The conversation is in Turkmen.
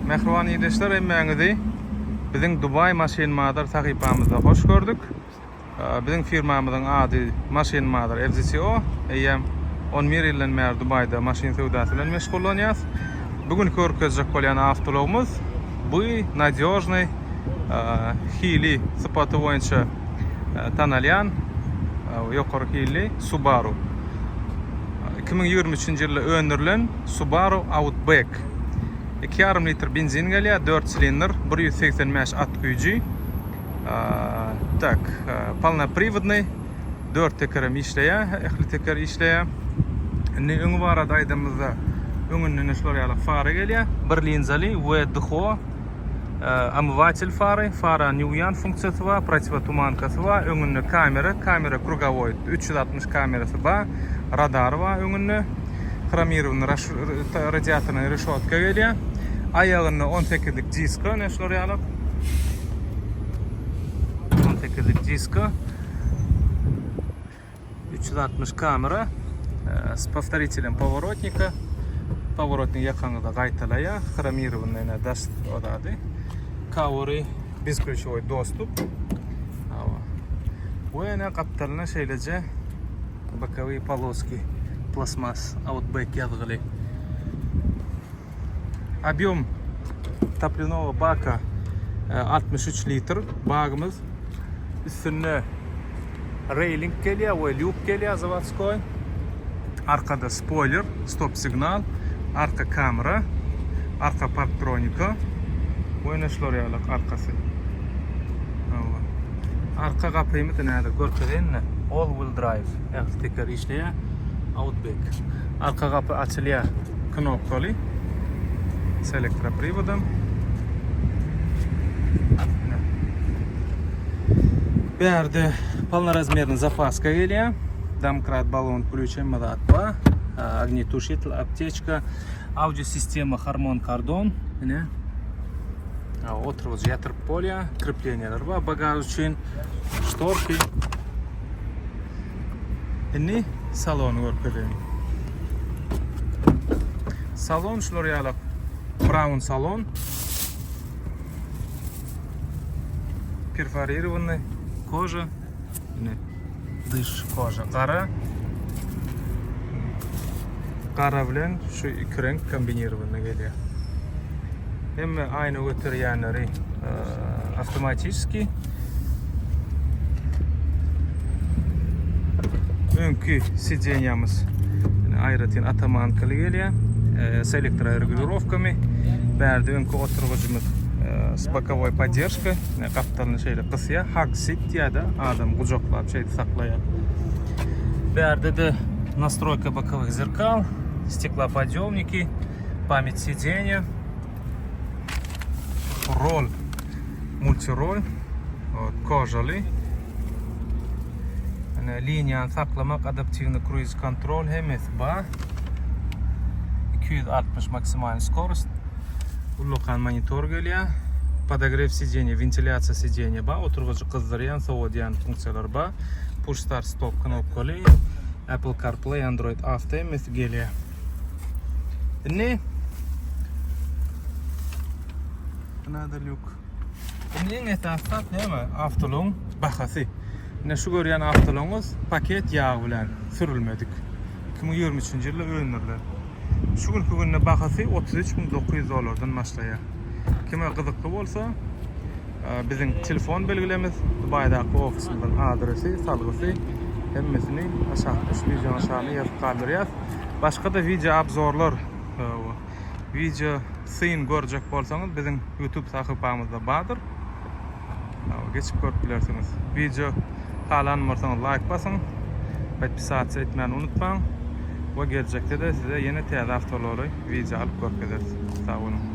Mähriban ildeşler hemmäňizi biziň Dubai Maşyn Bazar sahypamyzda hoş gördük. Biziň firmamyzyň ady Maşyn Bazar FZCO. Eýýäm 11 ýyldan bäri Dubaýda maşyn söwdasy bilen meşgullanýarys. Bu günki görkezjek bolýan awtoulagymyz bu nadýožnyý hili sypaty boýunça tanalýan ýokary hilli Subaru. 2023-nji ýylda öndürilen Subaru Outback. 2,5 litr benzin gelýär, 4 silindr, 185 at güýji. Tak, polnopriwodnyý, 4 tekerem işleýär, ähli teker işleýär. Indi öňi barada aýdamyzda, öňünden şular ýaly fara gelýär. Bir linzaly VDHO Omywatel fary, farany ýuwýan funksiýasy bar, protiwotumankasy bar, öňünde kamera, kamera krugowoý 360 kamerasy bar, radary bar öňünde, hromirowanyý radiatornyý reşotka gelýär. Aýagynda 18-lik diska, ine şular ýaly. 18-lik diska. 360 kamera s powtoritelem poworotnika. Poworotnik ýakaňyzda gaýtalaýar. Hromirowanyý ine daş ozady. Kawory bezklýuçewoý dostup. Hawa. We ine gapdalyna şeýleje bokowyý poloski plasmas Outback ýazgyly. Obýom toplinowa baka 63 litr bagymyz. Üstünde reýling gelýär we lýuk gelýär zawodskoý. Arkada spoýler, stop signal, arka kamera, arka parktronika we ine şular ýaly arkasy. Hawa. Arka gapymyz ine häzir görkezeýin-de. All wheel drive, ähli teker işleýär. Outback. Arka gapy açylýar knopkaly. S elektropriwodom. Bärde polnorazmerny zapaska gelýär. Domkrat, balon, klýuç hemme zat bar. Ognetuşitel, aptečka, audio sistema Harman Kardon. Ine. Oturgyjy ýatyryp bolýar. Krepleniýalar bar bagaž üçin. Ştorki. Indi salony görkezeýin. Salon şular ýaly brown salon. Perforirowanyý koža. Ine dış koža gara. Gara bilen şu iki reňk kombinirowanyý gelýär. Hemme aýna göterýänleri awtomatiski. Öňki sidenýamyz aýratyn otomankaly gelýär. S elektroregulirowkamy. Bärde öňki oturgyjymyz s bokowoý podderžka. Gapdalyny şeýle gysýar. Hug seat diýýär-de, adam gujaklap şeýdip saklaýar. Bärde-de nastroýka bokowych zerkal, steklopodýomniki. Pamять sidenýa. Rol. Multirol. Ot, kožaly. Ine liniýany saklamak, adaptiwny kruiz kontrol hemmesi bar. 260 maksimalny skorost. Ullakan monitor gelýär. Podogrew sidenýa, wentilýasiýa sidenýa bar. Oturgyjy gyzdyrýan, sowadýan funksiýalar bar. Push start stop knopkaly. Apple CarPlay, Android Auto hemmesi gelýär. Indi Another look. Indi iň esasy zat näme? Awtoulagyň bahasy. Ine şu görýän awtoulagyňyz paket ýag bilen sürülmedik. 2023-nji ýylda öndürilen. Şu günki günde bahasy 33900 dollardan başlaýar. Kime gyzykly bolsa, biziň telefon belgilerimiz, Dubaýdaky ofisimiziň adresi, salgysy hemmesini aşakda şu wideonyň aşagyna ýazyp galdyrýas. Başga-da wideo obzorlar, wideo syn görjek bolsaňyz biziň YouTube sahypamyzda bardyr. Geçip görüp bilersiňiz. Wideo halan bolsaňyz laýk basyň, podpisasiýa etmäni unutmaň we geljekde-de size ýene täze awtolary wideo alyp görkezeris. Sag boluň.